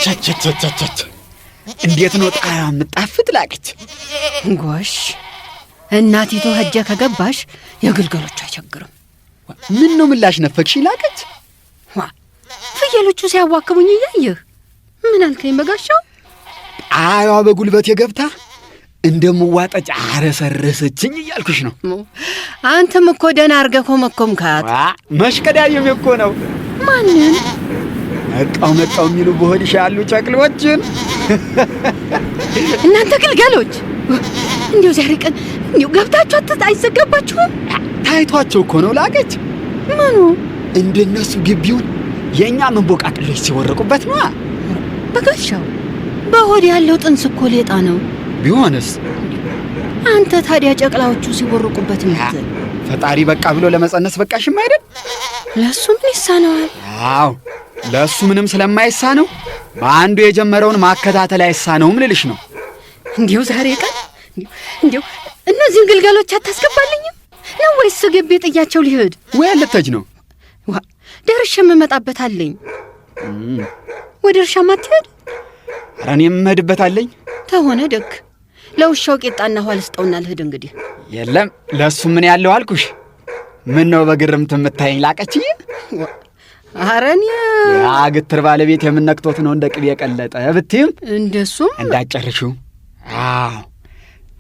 ቸቸቸቸቸ እንዴት ነው ጣያ የምጣፍጥ ላቀች። ጎሽ እናቲቱ ሀጀ ከገባሽ የግልገሎቹ አይቸግርም። ምን ነው ምላሽ ነፈግሽ ላቀች? ዋ ፍየሎቹ ሲያዋክቡኝ እያየህ ምን አልከኝ በጋሻው? ጣያዋ በጉልበቴ ገብታ እንደምዋጠጭ አረሰረሰችኝ እያልኩሽ ነው። አንተም እኮ ደህና አድርገህ ኮመኮምካት። መሽቀዳየም እኮ ነው። ማንን? መጣው መጣው የሚሉ በሆድሽ ያሉ ጨቅሎችን። እናንተ ግልገሎች እንዲሁ ዛሬ ቀን እንዲሁ ገብታችሁ አይዘጋባችሁም? ታይቷቸው እኮ ነው ላቀች። ምኑ? እንደነሱ ግቢውን የእኛ መንቦቃቅሎች ሲወርቁበት ነዋ። በጋሻው በሆድ ያለው ጥንስ እኮ ሌጣ ነው። ቢሆንስ? አንተ ታዲያ ጨቅላዎቹ ሲወርቁበት ምትል ፈጣሪ በቃ ብሎ ለመጸነስ በቃሽም አይደል? ለሱ ምን ይሳነዋል? አዎ ለሱ ምንም ስለማይሳነው በአንዱ የጀመረውን ማከታተል አይሳነውም ልልሽ ነው። እንዲሁ ዛሬ ቀን እንዲሁ እነዚህን ግልገሎች አታስገባልኝም ነው ወይስ ግቢ ጥያቸው ሊሄድ? ወይ ልትሄጂ ነው? ዋ ደርሼ የምመጣበት አለኝ። ወደ እርሻም አትሄድ? ኧረ እኔም የምሄድበት አለኝ። ተሆነ ደግ ለውሻው ቂጣና ውሃ ልስጠውና ልሂድ እንግዲህ። የለም ለእሱ ምን ያለው አልኩሽ። ምን ነው በግርምት የምታየኝ ላቀችዬ? ኧረ እኔ ያ ግትር ባለቤት የምነክቶት ነው እንደ ቅቤ የቀለጠ ብትይም እንደሱም እንዳጨርሽው። አዎ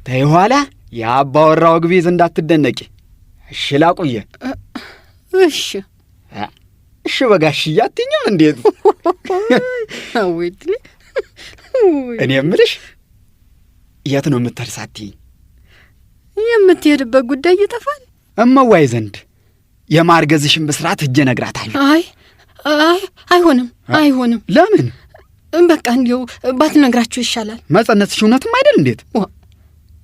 ተይ ኋላ የአባወራው ግቢዝ እንዳትደነቂ። እሺ ላቁየ። እሺ እሺ በጋሽዬ አትይኝም እንዴት? አወይድሌ እኔ የምልሽ የት ነው የምትሄድ ሳትይኝ? የምትሄድበት ጉዳይ ይጠፋል። እመዋይ ዘንድ የማርገዝሽን ብስራት ሂጄ እነግራታለሁ። አይ አይ አይሆንም፣ አይሆንም። ለምን? በቃ እንዲያው ባትነግራችሁ ይሻላል። መጸነስሽ እውነትም አይደል እንዴት?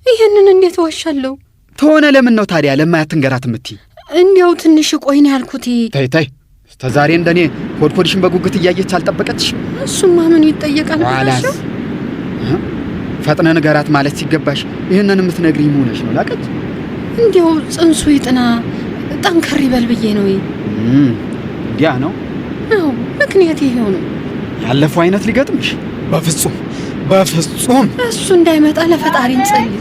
ይሄንን እንዴት እዋሻለሁ? ተሆነ ለምን ነው ታዲያ ለማያት ትንገራት የምትይ? እንዲያው ትንሽ ቆይ ነው ያልኩት። ተይ ተይ፣ እስከ ዛሬ እንደኔ ሆድ ሆድሽን በጉጉት እያየች አልጠበቀችሽ? እሱማ ምን ይጠየቃል? ኋላስ ፈጥነ ንገራት ማለት ሲገባሽ ይህንን የምትነግሪኝ መሆንሽ ነው ላቀች። እንዲያው ጽንሱ ይጥና ጠንከር ይበል ብዬ ነው። እንዲያ ነው? አዎ ምክንያት ይሄው ነው። ያለፈው አይነት ሊገጥምሽ? በፍጹም በፍጹም። እሱ እንዳይመጣ ለፈጣሪ እንጸልይ።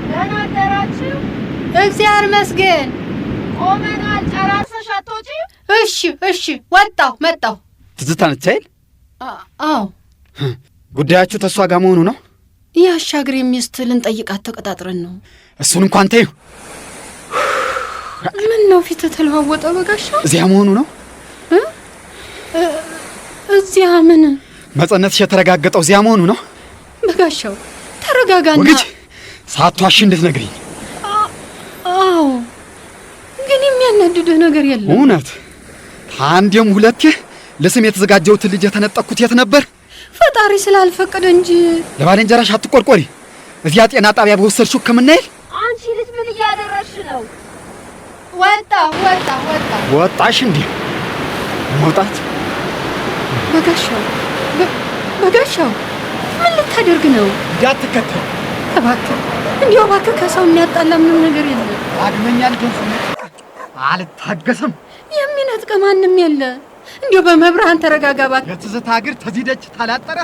ደህና አደራችሁ? እግዚአብሔር ይመስገን። ቆመናል። ጨራርሰሽ አትወጪም? እሺ እሺ፣ ወጣሁ መጣሁ። ትዝታ ነች አይደል? አዎ። ጉዳያችሁ ተሷ ጋር መሆኑ ነው? የአሻግሬ ሚስት ልንጠይቃት ተቀጣጥረን ነው። እሱን እንኳን ተይው። ምን ነው ፊት ተለዋወጠ በጋሻው? እዚያ መሆኑ ነው? እዚያ ምን? መጸነትሽ የተረጋገጠው እዚያ መሆኑ ነው? በጋሻው ተረጋጋና። ወግጅ ሳትዋሺ እንድትነግሪኝ። አዎ ግን የሚያናድድህ ነገር የለም። እውነት አንዴም ሁለቴ ለስም የተዘጋጀሁትን ልጅ የተነጠቅኩት የት ነበር? ፈጣሪ ስላልፈቀደ እንጂ። ለባልንጀራሽ አትቆርቆሪ። እዚያ ጤና ጣቢያ በወሰድሽው ሕክምና ይል አንቺ ልጅ ምን እያደረግሽ ነው? ወጣ ወጣ ወጣ። ወጣሽ እንዴ? መውጣት በጋሻው በጋሻው ምን ልታደርግ ነው? እንዳትከተል እባክህ፣ እንዲያው እባክህ፣ ከሰው የሚያጣላ ምንም ነገር የለም። ዳግመኛ ልጄን አልታገስም። የሚነጥቀ ማንም የለ። እንዲያው በመብርሃን ተረጋጋ እባክህ። የትዝታ እግር ተዚህ ደጅ ታላጠረ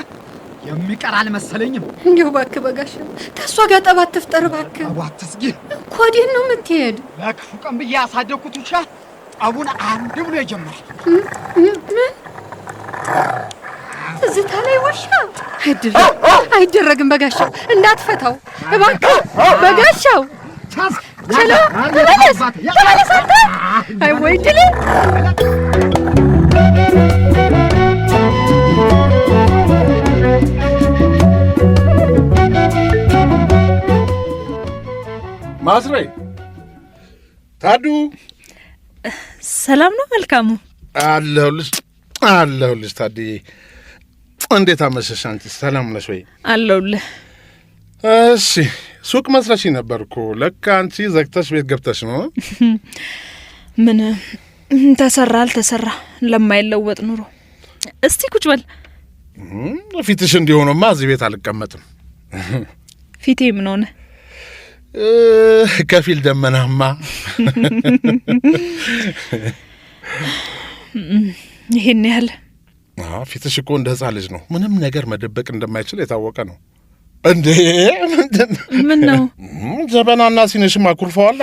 የሚቀር አልመሰለኝም። እንዲያው እባክህ በጋሻው ተሷ ጋር ጠብ አትፍጠር እባክህ። ጠቡ አትስጊ እኮ ወዴት ነው የምትሄድ? ለክፉ ቀን ብዬ ያሳደግኩት ውሻ ጠቡን አንድ ብሎ ይጀምራል። ምን ትዝታ ላይ ውሻ? አይደረግም በጋሻው፣ እንዳትፈታው እባክህ በጋሻው። ችሎ ተመለስ፣ ተመለስ አንተ። አይ ወይ ድሌ። ማስሬ ታዱ፣ ሰላም ነው? መልካሙ አለሁልሽ፣ አለሁልሽ ታድዬ። እንዴት አመሸሽ? አንቺ ሰላም ነሽ ወይ? አለሁልህ። እሺ ሱቅ መስለሽ ነበር እኮ። ለካ አንቺ ዘግተሽ ቤት ገብተሽ ነው። ምን ተሰራ አልተሰራ ለማይለወጥ ኑሮ። እስቲ ቁጭ በል። ፊትሽ እንዲሆነማ እዚህ ቤት አልቀመጥም። ፊቴ ምን ሆነ? ከፊል ደመናማ። ይሄን ያህል ፊትሽ እኮ እንደ ሕፃን ልጅ ነው። ምንም ነገር መደበቅ እንደማይችል የታወቀ ነው። እንዴ ምንድን ምን ነው? ጀበናና ሲኒሽም አኩርፈዋላ።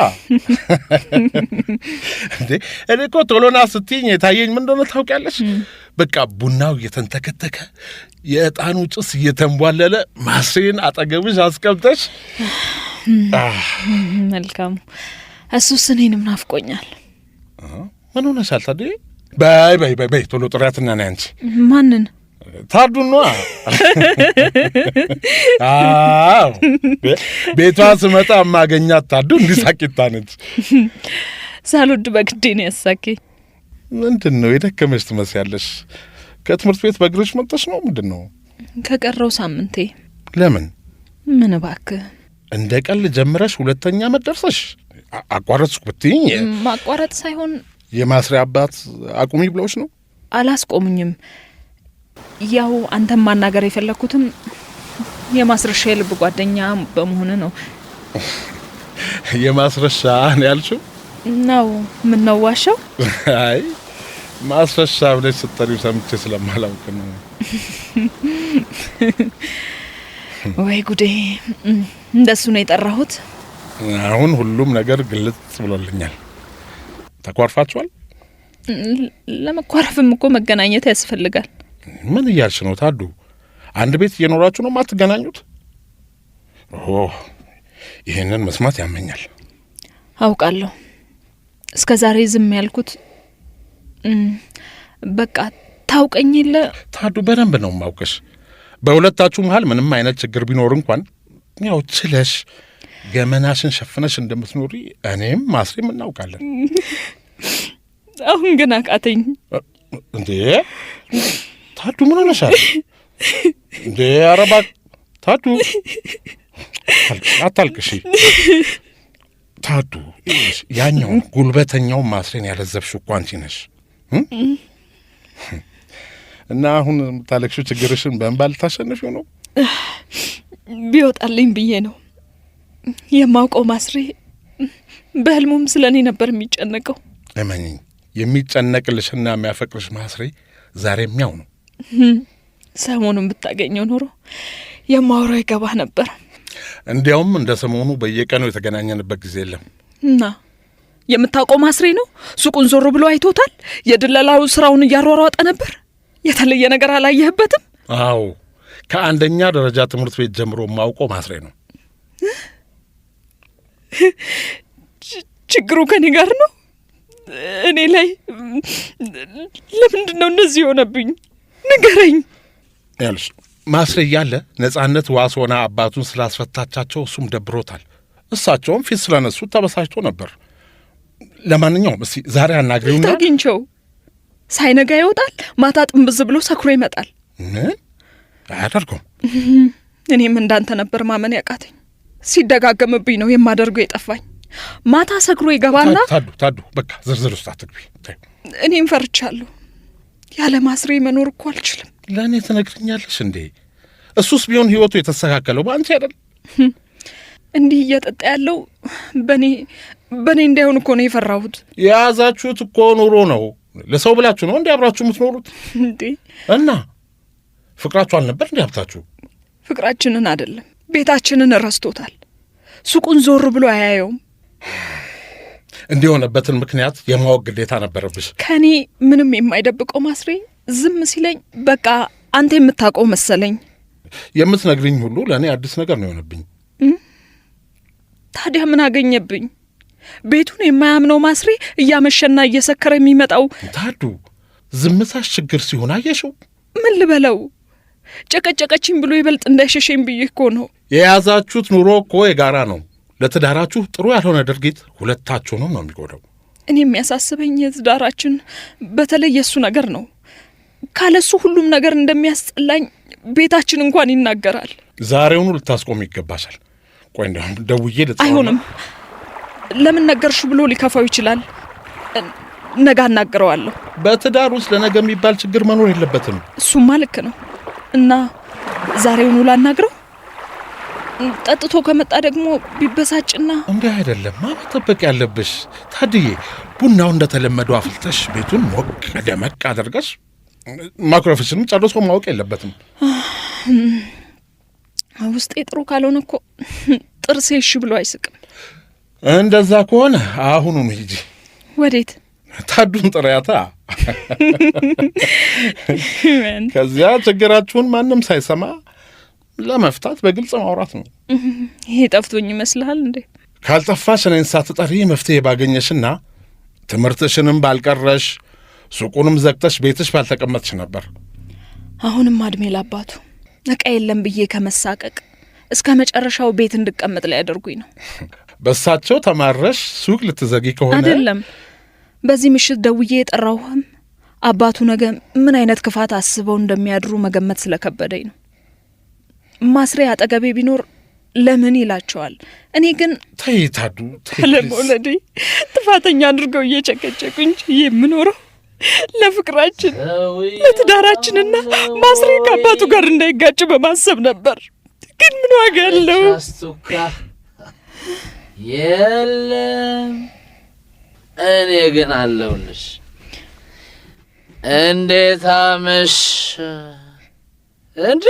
እንዴ እኔ እኮ ቶሎና ስትይኝ የታየኝ ምን እንደሆነ ታውቂያለሽ? በቃ ቡናው እየተንተከተከ የዕጣኑ ጭስ እየተንቧለለ ማስሬን አጠገብሽ አስቀምጠሽ። መልካሙ፣ እሱስ እኔንም ናፍቆኛል። ምን ሆነሻል ታዲያ? በይ በይ በይ በይ ቶሎ ጥሪያትና ነይ አንቺ። ማንን? ታዱን ነዋ። አዎ ቤቷ ስመጣ የማገኛት ታዱ እንዲህ ሳቂታ ነች። ሳልወድ በግዴ ነው ያሳኬኝ። ምንድን ነው የደከመሽ ትመስያለሽ? ከትምህርት ቤት በእግርሽ መጥተሽ ነው ምንድን ነው? ከቀረው ሳምንቴ። ለምን? ምን እባክህ። እንደ ቀልድ ጀምረሽ ሁለተኛ ዓመት ደርሰሽ አቋረጥኩ ብትይኝ። ማቋረጥ ሳይሆን የማስሪያ አባት አቁሚ ብለውሽ ነው? አላስቆሙኝም። ያው አንተን ማናገር የፈለግኩትም የማስረሻ የልብ ጓደኛ በመሆን ነው። የማስረሻ ነው ያልሽው? ነው። ምን ነው ዋሻው? አይ ማስረሻ ብለሽ ስትጠሪው ሰምቼ ስለማላውቅ ነው። ወይ ጉዴ! እንደሱ ነው የጠራሁት። አሁን ሁሉም ነገር ግልጽ ብሎልኛል። ተኳርፋችኋል? ለመኳረፍም እኮ መገናኘት ያስፈልጋል። ምን እያልሽ ነው ታዱ? አንድ ቤት እየኖራችሁ ነው የማትገናኙት? ኦ ይህንን መስማት ያመኛል። አውቃለሁ። እስከ ዛሬ ዝም ያልኩት በቃ ታውቀኝ የለ ታዱ፣ በደንብ ነው የማውቅሽ። በሁለታችሁ መሀል ምንም አይነት ችግር ቢኖር እንኳን ያው ችለሽ ገመናሽን ሸፍነሽ እንደምትኖሪ እኔም ማስሬም እናውቃለን። አሁን ግን አቃተኝ። እንዴ ታዱ ምን ሆነሻል? እንዴ ኧረ እባክህ ታዱ አታልቅሺ። ታዱ ያኛውን ጉልበተኛውን ማስሬን ያለዘብሽው እኮ አንቺ ነሽ። እና አሁን የምታለቅሺው ችግርሽን በእንባ ልታሸንፊው ነው? ቢወጣልኝ ብዬ ነው። የማውቀው ማስሬ በህልሙም ስለ እኔ ነበር የሚጨነቀው። እመኚኝ፣ የሚጨነቅልሽና የሚያፈቅርሽ ማስሬ ዛሬም ያው ነው። ሰሞኑን ብታገኘው ኖሮ የማወራው ይገባህ ነበር። እንዲያውም እንደ ሰሞኑ በየቀኑ የተገናኘንበት ጊዜ የለም። እና የምታውቀው ማስሬ ነው። ሱቁን ዞር ብሎ አይቶታል። የድለላው ስራውን እያሯሯጠ ነበር። የተለየ ነገር አላየህበትም? አዎ፣ ከአንደኛ ደረጃ ትምህርት ቤት ጀምሮ የማውቀው ማስሬ ነው። ችግሩ ከኔ ጋር ነው። እኔ ላይ ለምንድን ነው እንደዚህ የሆነብኝ? ንገረኝ። ያልሽ ማስሬ እያለ ነጻነት ዋስ ሆና አባቱን ስላስፈታቻቸው እሱም ደብሮታል። እሳቸውም ፊት ስለነሱት ተበሳጭቶ ነበር። ለማንኛውም እስቲ ዛሬ አናግሪውና አግኝቸው። ሳይነጋ ይወጣል፣ ማታ ጥንብዝ ብሎ ሰክሮ ይመጣል። ምን አያደርገውም። እኔም እንዳንተ ነበር ማመን ያቃተኝ። ሲደጋገምብኝ ነው የማደርገው የጠፋኝ። ማታ ሰክሮ ይገባና ታዱ ታዱ፣ በቃ ዝርዝር ውስጥ አትግቢ። እኔም ፈርቻለሁ። ያለ ማስሬ መኖር እኮ አልችልም። ለእኔ ትነግሪኛለሽ እንዴ? እሱስ ቢሆን ህይወቱ የተስተካከለው በአንቺ አይደል? እንዲህ እየጠጣ ያለው በኔ በኔ እንዳይሆን እኮ ነው የፈራሁት። የያዛችሁት እኮ ኑሮ ነው። ለሰው ብላችሁ ነው እንዲ አብራችሁ የምትኖሩት እንዴ? እና ፍቅራችሁ አልነበር እንዲ ሀብታችሁ? ፍቅራችንን አይደለም ቤታችንን ረስቶታል። ሱቁን ዞር ብሎ አያየውም። እንዲህ የሆነበትን ምክንያት የማወቅ ግዴታ ነበረብሽ። ከእኔ ምንም የማይደብቀው ማስሬ ዝም ሲለኝ በቃ አንተ የምታውቀው መሰለኝ። የምትነግሪኝ ሁሉ ለእኔ አዲስ ነገር ነው የሆነብኝ። ታዲያ ምን አገኘብኝ? ቤቱን የማያምነው ማስሬ እያመሸና እየሰከረ የሚመጣው። ታዱ ዝምታሽ ችግር ሲሆን አየሽው። ምን ልበለው? ጨቀጨቀችኝ ብሎ ይበልጥ እንዳይሸሸኝ ብዬ እኮ ነው። የያዛችሁት ኑሮ እኮ የጋራ ነው። ለትዳራችሁ ጥሩ ያልሆነ ድርጊት ሁለታችሁንም ነው የሚጎዳው። እኔ የሚያሳስበኝ የትዳራችን በተለይ የእሱ ነገር ነው። ካለሱ ሁሉም ነገር እንደሚያስጠላኝ ቤታችን እንኳን ይናገራል። ዛሬውኑ ልታስቆም ይገባሻል። ቆይ እንደውም ደውዬ ልጥራው። አይሆንም። ለምን ነገርሹ ብሎ ሊከፋው ይችላል። ነገ አናግረዋለሁ። በትዳር ውስጥ ለነገ የሚባል ችግር መኖር የለበትም። እሱማ ልክ ነው። እና ዛሬውኑ ላናግረው? ጠጥቶ ከመጣ ደግሞ ቢበሳጭና። እንዲህ አይደለም መጠበቅ ያለብሽ ታድዬ። ቡናው እንደተለመደው አፍልተሽ ቤቱን ሞቅ ደመቅ አድርገሽ ማኩረፍሽንም ጨርሶ ማወቅ የለበትም። ውስጤ ጥሩ ካልሆነ እኮ ጥርሴ እሺ ብሎ አይስቅም። እንደዛ ከሆነ አሁኑኑ ሂጂ። ወዴት? ታዱን ጥሪያታ። ከዚያ ችግራችሁን ማንም ሳይሰማ ለመፍታት በግልጽ ማውራት ነው። ይሄ ጠፍቶኝ ይመስልሃል እንዴ? ካልጠፋሽ እኔን ሳትጠሪ መፍትሄ ባገኘሽና ትምህርትሽንም ባልቀረሽ ሱቁንም ዘግተሽ ቤትሽ ባልተቀመጥሽ ነበር። አሁንም አድሜ ላባቱ እቃ የለም ብዬ ከመሳቀቅ እስከ መጨረሻው ቤት እንድቀመጥ ላይ ያደርጉኝ ነው። በሳቸው ተማረሽ ሱቅ ልትዘጊ ከሆነ አይደለም። በዚህ ምሽት ደውዬ የጠራሁህም አባቱ ነገ ምን አይነት ክፋት አስበው እንደሚያድሩ መገመት ስለከበደኝ ነው። ማስሬ አጠገቤ ቢኖር ለምን ይላቸዋል። እኔ ግን ተይ ታዱ፣ ለመውለዴ ጥፋተኛ አድርገው እየጨቀጨቁኝ የምኖረው ለፍቅራችን ለትዳራችንና ማስሬ ከአባቱ ጋር እንዳይጋጭ በማሰብ ነበር። ግን ምን ዋጋ አለው? የለም እኔ ግን አለሁልሽ። እንዴት አመሽ? እንዴ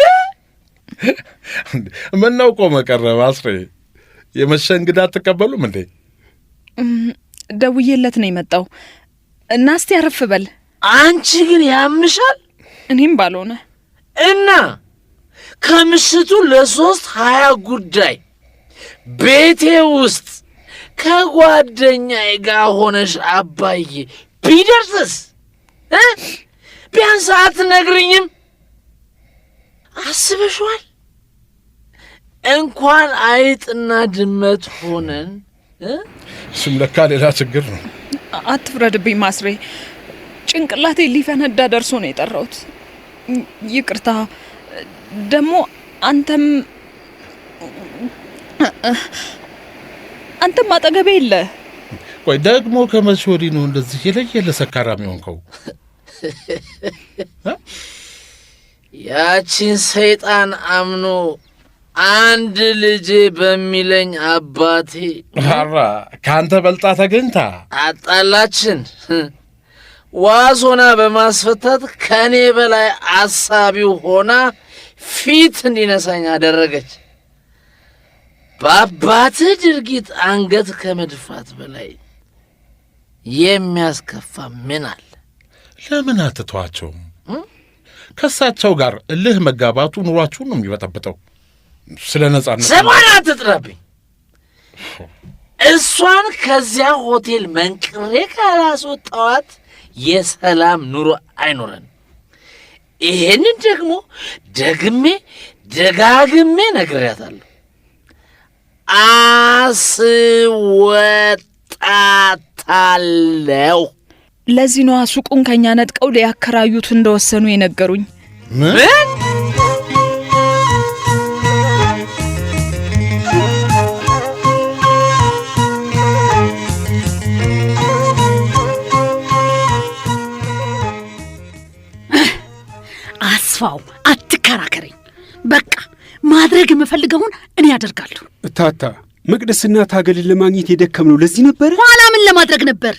ምነው ቆመ ቀረ? ማስሬ የመሸ እንግዳ አትቀበሉም እንዴ? ደውዬለት ነው የመጣው እና እስቲ አረፍ በል። አንቺ ግን ያምሻል። እኔም ባልሆነ እና ከምሽቱ ለ3:20 ጉዳይ ቤቴ ውስጥ ከጓደኛዬ ጋር ሆነሽ አባዬ ቢደርስስ ቢያንስ አትነግሪኝም? አስበሽዋል? እንኳን አይጥና ድመት ሆነን። እሱም ለካ ሌላ ችግር ነው። አትፍረድብኝ ማስሬ፣ ጭንቅላቴ ሊፈነዳ ደርሶ ነው የጠራሁት። ይቅርታ። ደግሞ አንተም አጠገቤ የለ። ቆይ ደግሞ ከመቼ ወዲህ ነው እንደዚህ የለየለ ሰካራም የሆንከው? ያቺን ሰይጣን አምኖ አንድ ልጄ በሚለኝ አባቴ ኧረ ከአንተ በልጣ ተገኝታ አጣላችን። ዋስ ሆና በማስፈታት ከእኔ በላይ አሳቢው ሆና ፊት እንዲነሳኝ አደረገች። በአባትህ ድርጊት አንገት ከመድፋት በላይ የሚያስከፋ ምን አለ? ለምን አትተዋቸውም? ከእሳቸው ጋር እልህ መጋባቱ ኑሯችሁን ነው የሚበጠብጠው። ስለ ነጻነት ስሟን አትጥራብኝ። እሷን ከዚያ ሆቴል መንቅሬ ካላስወጣዋት የሰላም ኑሮ አይኖረን። ይሄንን ደግሞ ደግሜ ደጋግሜ ነግሬያታለሁ። አስወጣታለሁ። ለዚህ ነዋ ሱቁን ከኛ ነጥቀው ሊያከራዩት እንደወሰኑ የነገሩኝ። ምን? አስፋው አትከራከረኝ። በቃ ማድረግ የምፈልገውን እኔ አደርጋለሁ። እታታ መቅደስና ታገልን ለማግኘት የደከምነው ለዚህ ነበር። ኋላ ምን ለማድረግ ነበር?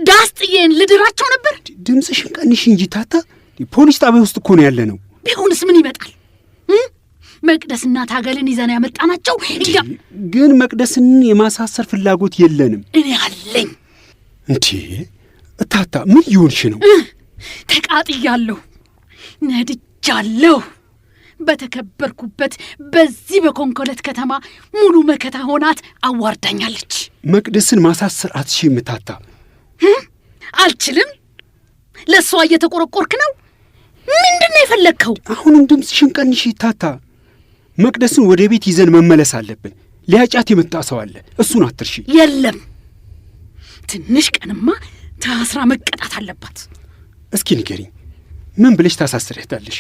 ዳስ ጥዬን ልድራቸው ነበር። ድምፅሽን ቀንሽ እንጂ ታታ፣ ፖሊስ ጣቢያ ውስጥ እኮ ነው ያለ ነው። ቢሆንስ ምን ይመጣል? መቅደስና ታገልን ይዘን ያመጣናቸው እኛ። ግን መቅደስን የማሳሰር ፍላጎት የለንም። እኔ አለኝ። እንዴ እታታ ምን እየሆንሽ ነው? ተቃጥያለሁ፣ ነድጃለሁ። በተከበርኩበት በዚህ በኮንኮለት ከተማ ሙሉ መከታ ሆናት አዋርዳኛለች። መቅደስን ማሳሰር አትችይም እታታ። አልችልም። ለእሷ እየተቆረቆርክ ነው። ምንድን ነው የፈለግከው? አሁንም ድምፅሽን ቀንሺ ታታ። መቅደስን ወደ ቤት ይዘን መመለስ አለብን። ሊያጫት የመጣ ሰው አለ፣ እሱን አትርሺ። የለም፣ ትንሽ ቀንማ ታስራ መቀጣት አለባት። እስኪ ንገሪኝ፣ ምን ብለሽ ታሳስሪያታለሽ?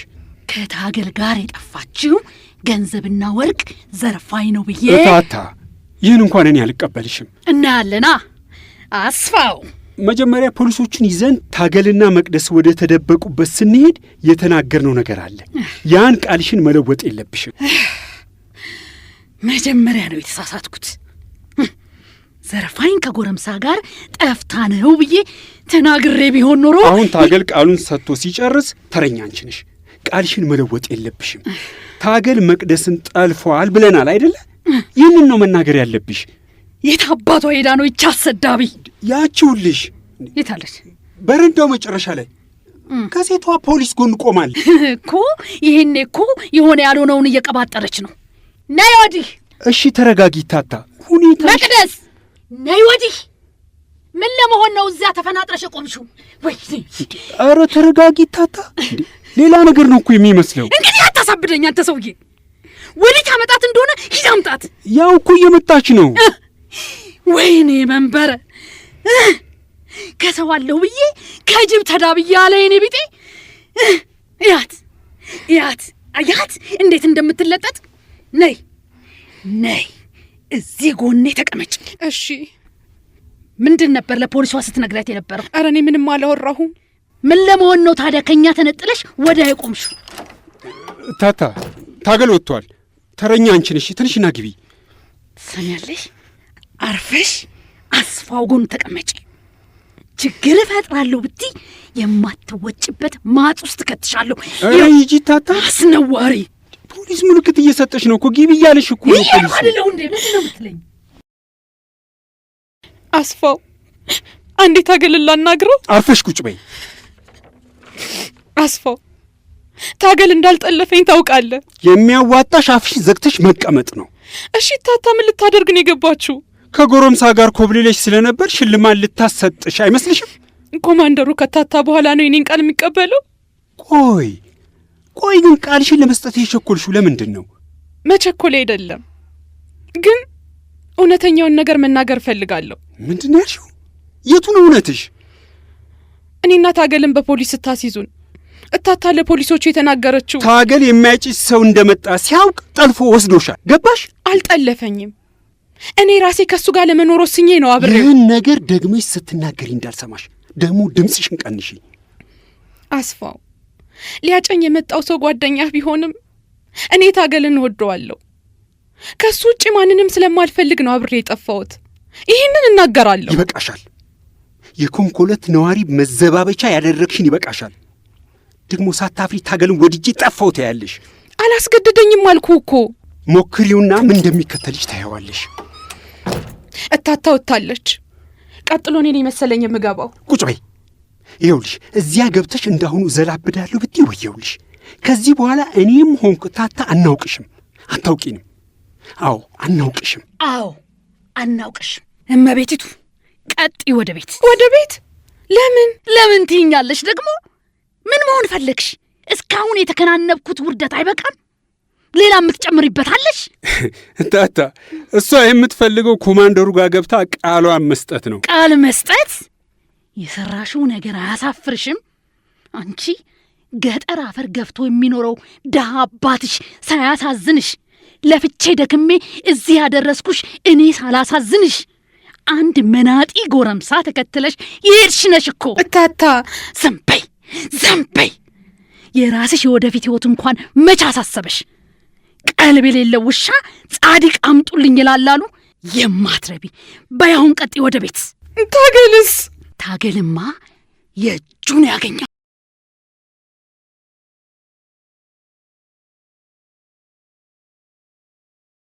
ከታገል ጋር የጠፋችው ገንዘብና ወርቅ ዘርፋኝ ነው ብዬ። እታታ፣ ይህን እንኳን እኔ አልቀበልሽም። እናያለና አስፋው። መጀመሪያ ፖሊሶቹን ይዘን ታገልና መቅደስ ወደ ተደበቁበት ስንሄድ የተናገርነው ነገር አለ። ያን ቃልሽን መለወጥ የለብሽም። መጀመሪያ ነው የተሳሳትኩት። ዘርፋኝ ከጎረምሳ ጋር ጠፍታ ነው ብዬ ተናግሬ ቢሆን ኖሮ። አሁን ታገል ቃሉን ሰጥቶ ሲጨርስ ተረኛ አንቺ ነሽ። ቃልሽን መለወጥ የለብሽም። ታገል መቅደስን ጠልፏል ብለናል አይደለ? ይህንን ነው መናገር ያለብሽ። የት አባቷ ሄዳ ነው ይቻ አሰዳቢ? ያችውልሽ። የታለች? በረንዳው መጨረሻ ላይ ከሴቷ ፖሊስ ጎን ቆማለች እኮ። ይሄኔ እኮ የሆነ ያልሆነውን እየቀባጠረች ነው። ነይ ወዲህ። እሺ ተረጋጊ ታታ። ሁኔታ መቅደስ ነይ ወዲህ። ምን ለመሆን ነው እዚያ ተፈናጥረሽ የቆምሽው? ወይኔ! ኧረ ተረጋጊ ታታ። ሌላ ነገር ነው እኮ የሚመስለው። እንግዲህ አታሳብደኝ አንተ ሰውዬ። ወዴት አመጣት እንደሆነ ሂድ አምጣት። ያው እኮ እየመጣች ነው። ወይኔ መንበረ፣ ከሰው አለሁ ብዬ ከጅብ ተዳብዬ አለ የኔ ቢጤ። ያት ያት አያት እንዴት እንደምትለጠጥ። ነይ ነይ፣ እዚህ ጎኔ ተቀመጭ። እሺ። ምንድን ነበር ለፖሊሷ ስትነግሪያት የነበረው? ኧረ እኔ ምንም አላወራሁም። ምን ለመሆን ነው ታዲያ ከእኛ ተነጥለሽ ወዲያ የቆምሽው? ታታ፣ ታገል ወጥቷል። ተረኛ አንቺ ነሽ። ትንሽና ግቢ። ትሰሚያለሽ? አርፈሽ አስፋው ጎን ተቀመጪ። ችግር እፈጥራለሁ ብትይ የማትወጭበት ማጥ ውስጥ እከትሻለሁ። ኧረ ሂጂ ታታ። አስነዋሪ! ፖሊስ ምልክት እየሰጠሽ ነው እኮ፣ ግቢ እያለሽ እኮ ነው እያልኩ ፖሊሱ። አይደለሁ እንዴ? ምንድን ነው የምትለኝ? አስፋው፣ አንዴ ታገልን ላናግረው። አርፈሽ ቁጭ በይ። አስፋው፣ ታገል እንዳልጠለፈኝ ታውቃለህ። የሚያዋጣሽ አፍሽን ዘግተሽ መቀመጥ ነው። እሺ ታታ፣ ምን ልታደርግ ነው የገባችው? ከጎረምሳ ጋር ኮብልለሽ ስለነበር ሽልማት ልታሰጥሽ አይመስልሽም? ኮማንደሩ ከታታ በኋላ ነው የኔን ቃል የሚቀበለው። ቆይ ቆይ፣ ግን ቃልሽን ለመስጠት የቸኮልሽው ለምንድን ነው? መቸኮል አይደለም፣ ግን እውነተኛውን ነገር መናገር እፈልጋለሁ። ምንድን ነው ያልሽው? የቱን እውነትሽ? እኔና ታገልን በፖሊስ ስታስይዙን እታታ ለፖሊሶቹ የተናገረችው ታገል የሚያጭስ ሰው እንደመጣ ሲያውቅ ጠልፎ ወስዶሻል። ገባሽ? አልጠለፈኝም። እኔ ራሴ ከእሱ ጋር ለመኖር ወስኜ ነው አብሬው። ይህን ነገር ደግመሽ ስትናገሪ እንዳልሰማሽ። ደግሞ ድምፅሽን ቀንሺ። አስፋው፣ ሊያጨኝ የመጣው ሰው ጓደኛህ ቢሆንም እኔ ታገልን እወደዋለሁ። ከእሱ ውጭ ማንንም ስለማልፈልግ ነው አብሬ የጠፋሁት። ይህንን እናገራለሁ። ይበቃሻል። የኮንኮለት ነዋሪ መዘባበቻ ያደረግሽን ይበቃሻል። ደግሞ ሳታፍሪ ታገልን ወድጄ ጠፋው ትያለሽ። አላስገደደኝም አልኩህ እኮ። ሞክሪውና ምን እንደሚከተልሽ ታየዋለሽ። እታታ ወጥታለች። ቀጥሎ እኔ ነኝ መሰለኝ የምገባው። ቁጭ በይ። ይኸውልሽ እዚያ ገብተሽ እንዳሁኑ ዘላብዳለሁ ብትይ ወየውልሽ። ከዚህ በኋላ እኔም ሆንኩ ታታ አናውቅሽም፣ አታውቂንም። አዎ አናውቅሽም። አዎ አናውቅሽም። እመቤቲቱ ቀጥይ ወደ ቤት። ወደ ቤት? ለምን? ለምን ትይኛለሽ ደግሞ? ምን መሆን ፈለግሽ? እስካሁን የተከናነብኩት ውርደት አይበቃም? ሌላ የምትጨምሪበት አለሽ? ታታ፣ እሷ የምትፈልገው ኮማንደሩ ጋር ገብታ ቃሏን መስጠት ነው። ቃል መስጠት? የሰራሽው ነገር አያሳፍርሽም? አንቺ ገጠር አፈር ገፍቶ የሚኖረው ድሃ አባትሽ ሳያሳዝንሽ፣ ለፍቼ ደክሜ እዚህ ያደረስኩሽ እኔ ሳላሳዝንሽ፣ አንድ መናጢ ጎረምሳ ተከትለሽ የሄድሽ ነሽ እኮ። እታታ! ዝም በይ ዝም በይ። የራስሽ የወደፊት ሕይወት እንኳን መች አሳሰበሽ? ቀልብ የሌለው ውሻ ጻድቅ አምጡልኝ ይላል አሉ። የማትረቢ! በይ አሁን ቀጥይ ወደ ቤት። ታገልስ? ታገልማ የእጁን ያገኛል።